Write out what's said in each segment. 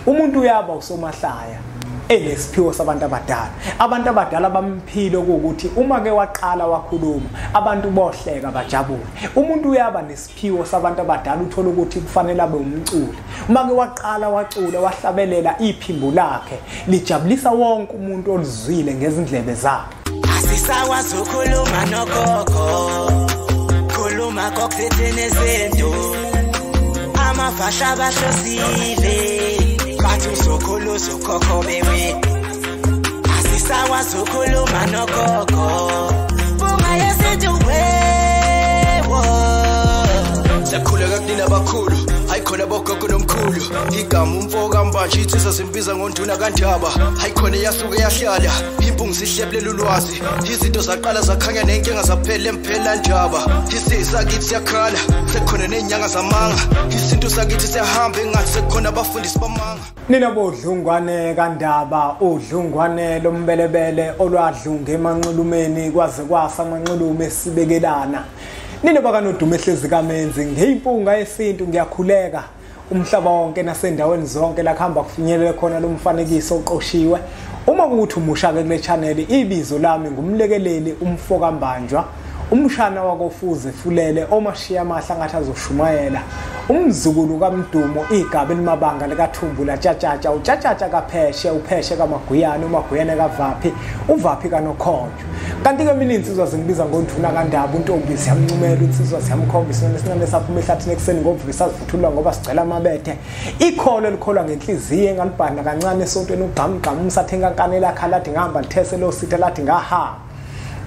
Umuntu uyaba usomahlaya enesiphiwo sabantu abadala. Abantu abadala bamphile ukuthi uma ke waqala wakhuluma abantu bohleka bajabule. Umuntu uyaba nesiphiwo sabantu abadala, uthola ukuthi kufanele abe umculi. Uma ke waqala wacula wahlabelela, iphimbo lakhe lijabulisa wonke umuntu oluzwile ngezindlebe zakhe. Asisakwazi ukukhuluma nogogo, khuluma kokuthethene nezinto, amafasha bahlosile bathi uzokhulu uzokhokho bewe. Asisakwazi ukukhuluma nogogo, bunga yesintu wewo. Siyakhuleka kunina abakhulu, hayikhona bogogo nomkhulu. Igama umfo kaMbanje insizwa simbiza ngonduna kaNdaba. Hayikhona iyasuke yahlala, impungu sihlebulela ulwazi. Izinto zaqala zakhanya nenkinga zaphela emphela ndaba. Isisa kithi siyakhala, sekukhona nezinyanga zamanga. Isintu sakithi siyahamba engathi sekukhona abafundisi bamanga. Nina bodlungwane kaNdaba, udlungwane lombelebele olwadlunga emanxulumeni kwaze kwasa amanxulume esibekelana. Nina bakanodume ehlezi kamenzi ngeyimpunga yesintu, ngiyakhuleka umhlaba wonke nasendaweni zonke la kuhamba kufinyelele khona lo mfanekiso oqoshiwe. Uma kuwukuthi umusha ke kule channel, ibizo lami ngumlekeleli umfoka Mbanjwa, umshana wakofuze fulele omashiya amahla ngathi azoshumayela, umzukulu kaMdumo, igaba elimabanga likaThumbu latshatshatsha, utshatshatsha kapheshe, upheshe kaMaguyane, uMaguyane kaVaphi, uVaphi kaNokhonjo. Kanti ke mina insizwa zingibiza ngoNduna kaNdaba, untombi siyamncumela, insizwa siyamkhomba, isilwane esincane saphuma ehlathini ekuseni ngovuka sazivuthulula ngoba sigcela amabethe. Ikholo elikholwa ngenhliziyo engalibhanda kancane esontweni, ugqamgqama umsathe enkankane lakha lathi ngihamba lithese lo sithe lathi ngahamba.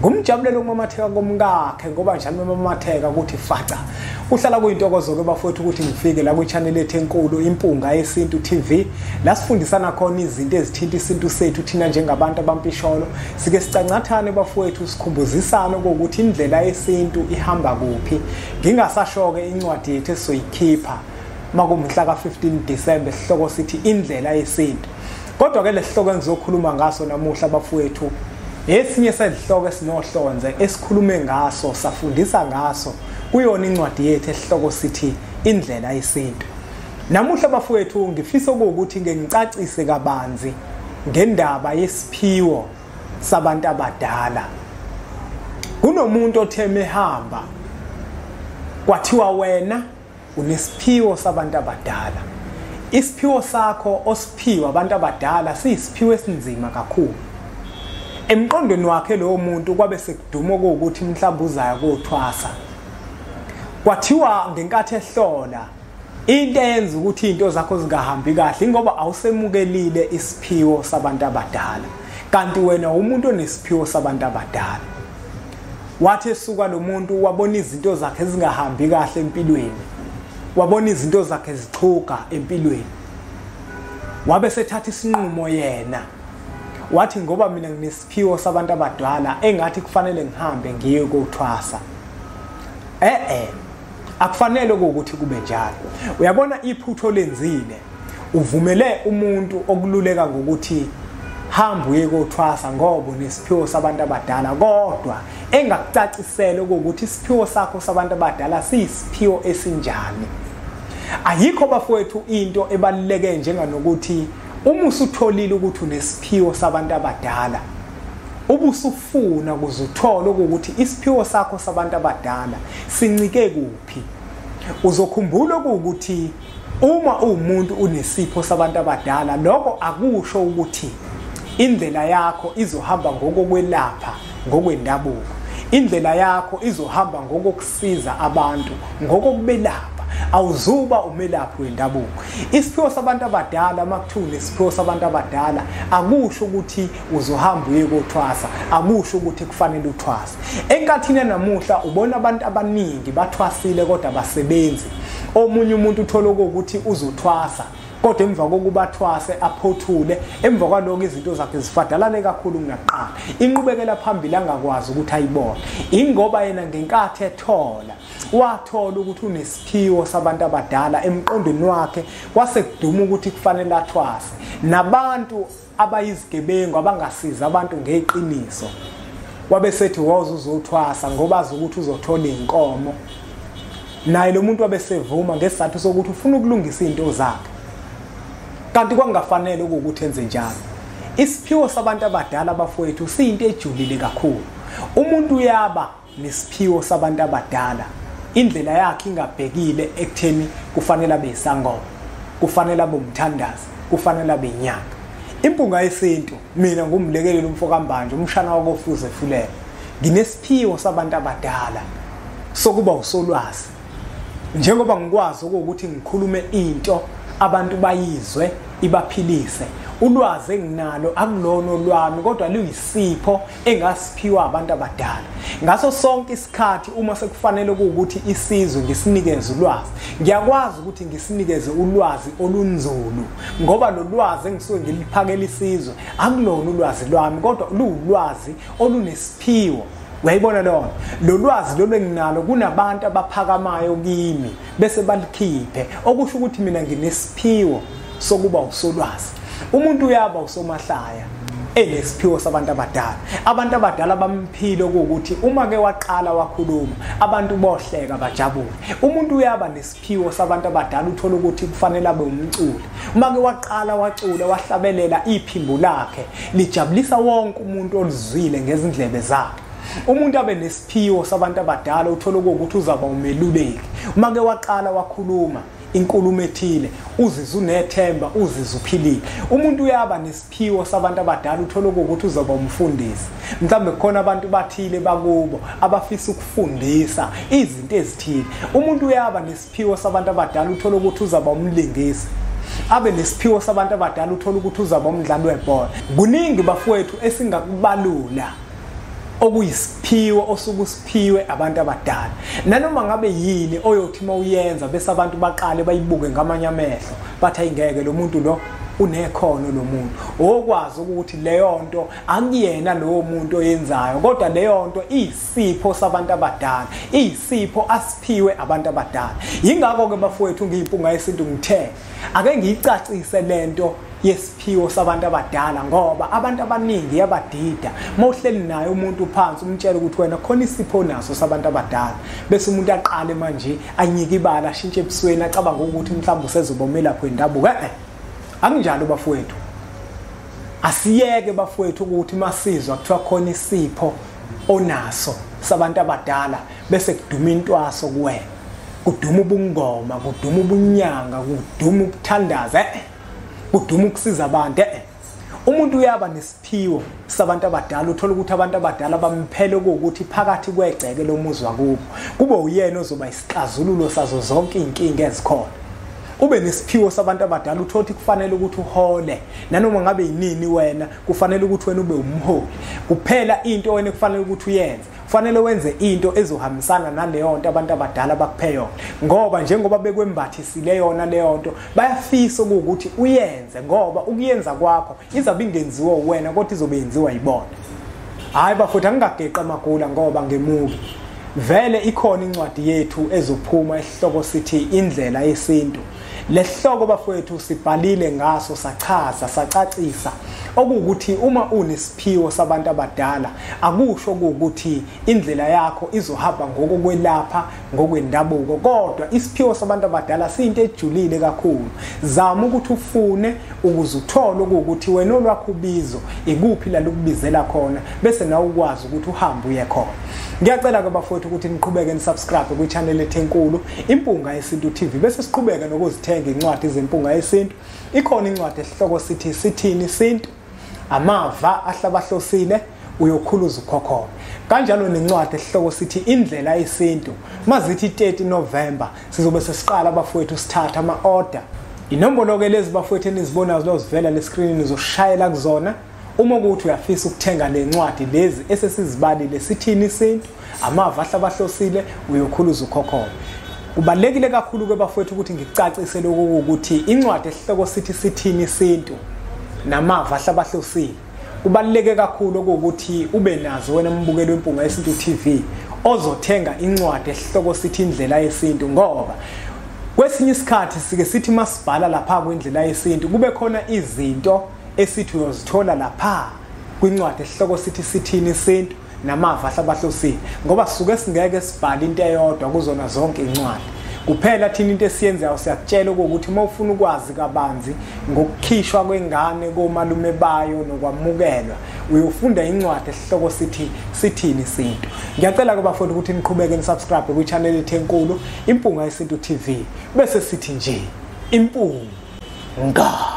Ngumjabulelo ukumamatheka komkakhe ngoba njalo memamatheka ukuthi faca. Kuhlala kuyintokozo ke bafowethu ukuthi ngifike la kwi-channel yethu enkulu Impunga Yesintu TV, la sifundisana khona izinto ezithinta isintu sethu thina njengabantu abampisholo. Sike sicancathane bafowethu, sikhumbuzisane ukuthi indlela yesintu ihamba kuphi. Ngingasasho-ke incwadi yethu esizoyikhipha makumhla ka-15 December, sihloko sithi Indlela Yesintu. Kodwa ke lesihloko engizokhuluma ngaso namuhla bafowethu, esinye sezihloko esinohlonze esikhulume ngaso safundisa ngaso kuyona incwadi yethu esihloko sithi Indlela Yesintu. Namuhla bafowethu ngifisa ukuthi ngicacise kabanzi ngendaba yesiphiwo sabantu abadala. Kunomuntu othe mehamba kwathiwa wena unesiphiwo sabantu abadala. Isiphiwo sakho osiphiwa abantu abadala siyisiphiwo esinzima kakhulu. Emqondweni wakhe lowo muntu kwabe sekuduma ukuthi mhlawumbe uzaya kothwasa. Kwathiwa ngenkathi ehlola into eyenza ukuthi izinto zakho zingahambi kahle ingoba awusemukelile isiphiwo sabantu abadala, kanti wena umuntu onesiphiwo sabantu abadala. Wathi esuka lo muntu wabona izinto zakhe zingahambi kahle empilweni, wabona izinto zakhe zixhuga empilweni, wabe sethatha isinqumo yena wathi ngoba mina nginesiphiwo sabantu abadala engathi kufanele ngihambe ngiye kothwasa. Akufanele ukuthi kube njalo. Uyabona iphutho lenzile, uvumele umuntu okululeka ngokuthi hamba uye kothwasa ngoba unesiphiwo sabantu abadala, kodwa engakucacisela ukuthi isiphiwo sakho sabantu abadala siyisiphiwo esinjani. Ayikho bafowethu into ebaluleke njenganokuthi uma usutholile ukuthi unesiphiwo sabantu abadala, ubusufuna ukuze uthole ukuthi isiphiwo sakho sabantu abadala sincike kuphi. Uzokhumbula ukuthi uma uwumuntu unesipho sabantu abadala, lokho akusho ukuthi indlela yakho izohamba ngokokwelapha ngokwendabuko. Indlela yakho izohamba ngokokusiza abantu ngokokubelapha. Awuzuba umelaphi wendabuko. Isiphiwo sabantu abadala, makuthiwa unesiphiwo sabantu abadala, akusho ukuthi uzohamba uye kothwasa, akusho ukuthi kufanele uthwase. Enkathini namuhla ubona abantu abaningi bathwasile kodwa abasebenzi. Omunye umuntu uthola ukuthi uzothwasa kodwa emva kokuba thwase aphothule, emva kwaloko izinto zakhe zifadalane kakhulu kunaqala. Inqubekela phambili angakwazi ukuthi ayibone, ingoba yena ngenkathi ethola wathola ukuthi unesiphiwo sabantu abadala emqondweni wakhe, kwase kuduma ukuthi kufanele athwase. Nabantu abayizigebengu abangasiza abantu ngeqiniso wabe sethi woza uzothwasa ngoba azi ukuthi uzothola inkomo. Naye lo muntu wabesevuma ngesizathu sokuthi ufuna ukulungisa izinto zakhe. Kanti kwangafanele ukuthi enze njalo. Isiphiwo sabantu abadala bafowethu siyinto ejulile kakhulu. Umuntu uyaba nesiphiwo sabantu abadala, indlela yakhe ingabhekile ekutheni kufanele abe isangoma, kufanele abe umthandazi, kufanele abe inyanga. Impunga yesintu, mina ngumlekeleli umfo kaMbanjwa, umshana wakofuze Fulela, nginesiphiwo sabantu abadala sokuba usolwazi. Njengoba ngikwazi ukuthi ngikhulume into abantu bayizwe ibaphilise, ulwazi enginalo akulona olwami kodwa luyisipho engasiphiwa abantu abadala. Ngaso sonke isikhathi uma sekufanele ukuthi isizwe ngisinikeze ulwazi, ngiyakwazi ukuthi ngisinikeze ulwazi olunzulu, ngoba lo lwazi engisuke ngiliphakela isizwe akulona ulwazi lwami kodwa luwulwazi olunesiphiwo. Uyayibona leyo? Lo lwazi lolu enginalo kunabantu abaphakamayo kimi bese balikhiphe, okusho ukuthi mina nginesiphiwo sokuba usolwazi. Umuntu uyaba usomahlaya enesiphiwo sabantu abadala. Abantu abadala bamphile ukuthi uma ke waqala wakhuluma abantu bohleka bajabule. Umuntu uyaba nesiphiwo sabantu abadala, uthola ukuthi kufanele abe umculi. Uma ke waqala wacula wahlabelela, iphimbo lakhe lijabulisa wonke umuntu oluzwile ngezindlebe zakhe. Umuntu abe nesiphiwo sabantu abadala, uthola ukuthi uzaba umeluleki. Uma ke waqala wakhuluma inkulumo ethile, uzizwa unethemba, uzizwa uphilile. Umuntu uyaba nesiphiwo sabantu abadala, uthola ukuthi uzoba umfundisi. Mhlawumbe kukhona abantu bathile bakubo abafisa ukufundisa izinto ezithile. Umuntu uyaba nesiphiwo sabantu abadala, uthola ukuthi uzaba umlingisi. Abe nesiphiwo sabantu abadala, uthola ukuthi uzaba umdlali webhola. Kuningi bafowethu esingakubalula okuyisiphiwo osukusiphiwe abantu abadala. Nanoma ngabe yini oyothi mawuyenza bese abantu baqale bayibuke ngamanye amehlo, bathi ayingeke lo muntu lo unekhono lo muntu. Okwazi ukuthi leyo nto akuyena lowo muntu oyenzayo, kodwa leyo nto isipho sabantu abadala, isipho asiphiwe abantu abadala. Yingakho ke bafowethu ngiyimpunga yesintu ngithe ake ngiyicacise lento yesiphiwo sabantu abadala, ngoba abantu abaningi yabadida. Mawuhleli naye umuntu phansi umtshela ukuthi wena khona isipho naso sabantu abadala, bese umuntu aqale manje anyike ibala, ashintshe ebusweni, acabanga ukuthi mhlawumbe usezoba umelaphi wendabuko. Akunjalo bafowethu. Asiyeke bafowethu ukuthi masizwa kuthiwa khona isipho onaso sabantu abadala bese kuduma intwaso kuwena, kuduma ubungoma, kuduma ubunyanga, kuduma ukuthandaza, kuduma ukusiza abantu. Umuntu uyaba nesiphiwo sabantu abadala, uthola ukuthi abantu abadala bamphele ukuthi phakathi kwegceke lomuzwa kubo kube uyena ozoba isixazululo sazo zonke inkinga ezikhona. Ube nesiphiwo sabantu abadala, uthola ukuthi kufanele ukuthi uhole nanoma ngabe yinini wena, kufanele ukuthi wena ube umholi. Kuphela into wena kufanele ukuthi uyenze, kufanele wenze into ezohambisana naleyo nto abantu abadala bakuphe yona, ngoba njengoba bekwembathisile yona leyo nto bayafisa ukuthi uyenze, ngoba ukuyenza kwakho izabe ingenziwa wena kodwa izobe yenziwa yibona. Hayi bafowethu, angingageqa amagula ngoba ngemuki. Vele ikhona incwadi yethu ezophuma esihloko sithi Indlela Yesintu. Lesihloko bafowethu sibhalile ngaso, sachaza, sacacisa okuwukuthi uma unesiphiwo sabantu abadala akusho ukuthi indlela yakho izohamba ngokokwelapha ngokwendabuko, kodwa isiphiwo sabantu abadala siyinto ejulile kakhulu. Zama ukuthi ufune ukuze uthole ukuthi wena olwakho ubizo ikuphi la lokubizela khona, bese nawe ukwazi ukuthi uhambe uye khona. Ngiyacela ke bafowethu ukuthi niqhubeke nisubscribe kwi-channel ethu enkulu Impunga Yesintu TV, bese siqhubeke nokuzithenga incwadi zeMpunga Yesintu. Ikhona incwadi esihloko sithi Sithini Isintu, amava ahlabahlosile, uyokhuluza ukhokho. Kanjalo nencwadi esihloko sithi Indlela Yesintu. Mazithi 30 November sizobe sesiqala bafowethu sithatha ama-order. Inombolo ke lezi bafowethu enizibonayo zilozivela le screen, nizoshayela kuzona uma ukuthi uyafisa ukuthenga le ncwadi lezi esesizibalile, Sithini Isintu, amava ahlabahlosile, uyokhuluza ukhokho. Kubalekile kakhulu ke bafowethu ukuthi ngicacise lokhu ukuthi incwadi esihloko sithi Sithini Isintu namava ahlabahlosile, kubaluleke kakhulu ukuthi ube nazo wena mbukeli weMpunga Yesintu TV ozothenga incwadi esihloko sithi Indlela Yesintu, ngoba kwesinye isikhathi sike sithi masibhala lapha kwindlela yesintu kube khona izinto esithi uyozithola lapha kwincwadi esihloko sithi Sithini Isintu namava ahlabahlosile, ngoba sisuke singeke sibhale into eyodwa kuzona zonke incwadi. Kuphela thina into esiyenzayo siyakutshela ukuthi uma ufuna ukwazi kabanzi ngokukhishwa kwengane komalume bayo nokwamukelwa, uyofunda incwadi esihloko sithi Sithini Isintu. Ngiyacela ke bafowethu ukuthi niqhubeke nisubscribe kwi-channel yethu enkulu, Impunga Yesintu TV. Bese sithi nje impunga.